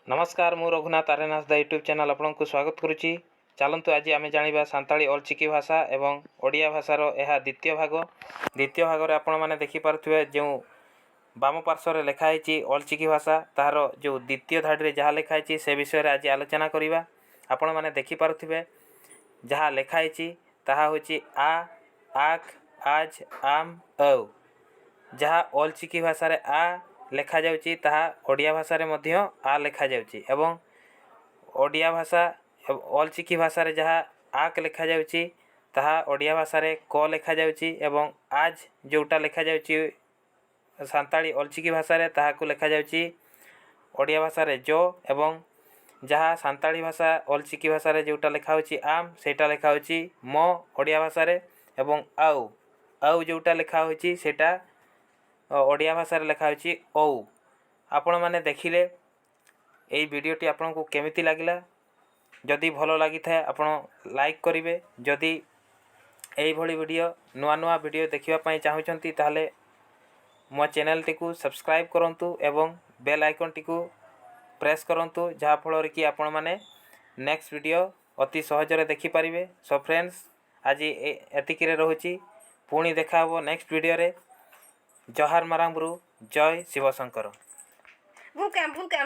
ନମସ୍କାର, ମୁଁ Raghunath, R N Hansda YouTube channel ଆପଣଙ୍କୁ ସ୍ୱାଗତ କରୁଛି। ଚାଲନ୍ତୁ, ଆଜି ଆମେ ଜାଣିବା ସାନ୍ତାଳୀ ଅଲଚିକି ଭାଷା ଏବଂ ଓଡ଼ିଆ ଭାଷାର ଏହା ଦ୍ୱିତୀୟ ଭାଗ। ଦ୍ୱିତୀୟ ଭାଗରେ ଆପଣମାନେ ଦେଖିପାରୁଥିବେ, ଯେଉଁ ବାମ ପାର୍ଶ୍ୱରେ ଲେଖା ହେଇଛି ଅଲଚିକି ଭାଷା, ତାହାର ଯେଉଁ ଦ୍ୱିତୀୟ ଧାଡ଼ିରେ ଯାହା ଲେଖା ହେଇଛି, ସେ ବିଷୟରେ ଆଜି ଆଲୋଚନା କରିବା। ଆପଣମାନେ ଦେଖିପାରୁଥିବେ, ଯାହା ଲେଖା ହେଇଛି ତାହା ହେଉଛି ଆ, ଆକ୍, ଆଜ୍, ଆମ୍, ଔ। ଯାହା ଅଲଚିକି ଭାଷାରେ ଆ ଲେଖାଯାଉଛି, ତାହା ଓଡ଼ିଆ ଭାଷାରେ ମଧ୍ୟ ଆ ଲେଖାଯାଉଛି ଏବଂ ଓଡ଼ିଆ ଭାଷା ଅଲଚିକି ଭାଷାରେ ଯାହା ଆକ୍ ଲେଖାଯାଉଛି, ତାହା ଓଡ଼ିଆ ଭାଷାରେ କ ଲେଖାଯାଉଛି ଏବଂ ଆଜ୍ ଯେଉଁଟା ଲେଖାଯାଉଛି ସାନ୍ତାଳୀ ଅଲଚିକି ଭାଷାରେ, ତାହାକୁ ଲେଖାଯାଉଛି ଓଡ଼ିଆ ଭାଷାରେ ଜୋ ଏବଂ ଯାହା ସାନ୍ତାଳୀ ଭାଷା ଅଲଚିକି ଭାଷାରେ ଯେଉଁଟା ଲେଖା ହେଉଛି ଆମ୍, ସେଇଟା ଲେଖା ହେଉଛି ମ ଓଡ଼ିଆ ଭାଷାରେ ଏବଂ ଆଉ ଆଉ ଯେଉଁଟା ଲେଖା ହୋଇଛି, ସେଇଟା ଓଡ଼ିଆ ଭାଷାରେ ଲେଖା ହେଉଛି ଔ। ଆପଣମାନେ ଦେଖିଲେ, ଏଇ ଭିଡ଼ିଓଟି ଆପଣଙ୍କୁ କେମିତି ଲାଗିଲା? ଯଦି ଭଲ ଲାଗିଥାଏ, ଆପଣ ଲାଇକ୍ କରିବେ। ଯଦି ଏଇଭଳି ଭିଡ଼ିଓ, ନୂଆ ନୂଆ ଭିଡ଼ିଓ ଦେଖିବା ପାଇଁ ଚାହୁଁଛନ୍ତି, ତାହେଲେ ମୋ ଚ୍ୟାନେଲଟିକୁ ସବସ୍କ୍ରାଇବ୍ କରନ୍ତୁ ଏବଂ ବେଲ୍ ଆଇକନ୍ଟିକୁ ପ୍ରେସ୍ କରନ୍ତୁ, ଯାହାଫଳରେ କି ଆପଣମାନେ ନେକ୍ସଟ ଭିଡ଼ିଓ ଅତି ସହଜରେ ଦେଖିପାରିବେ। ସୋ ଫ୍ରେଣ୍ଡସ୍, ଆଜି ଏତିକିରେ ରହୁଛି। ପୁଣି ଦେଖା ହେବ ନେକ୍ସଟ ଭିଡ଼ିଓରେ। ଜୁହାର ମାରାଂବୁରୁ, ଜୟ ଶିବଶଙ୍କର। ଭୁଲ କାମ, ଭୁଲ କାମ।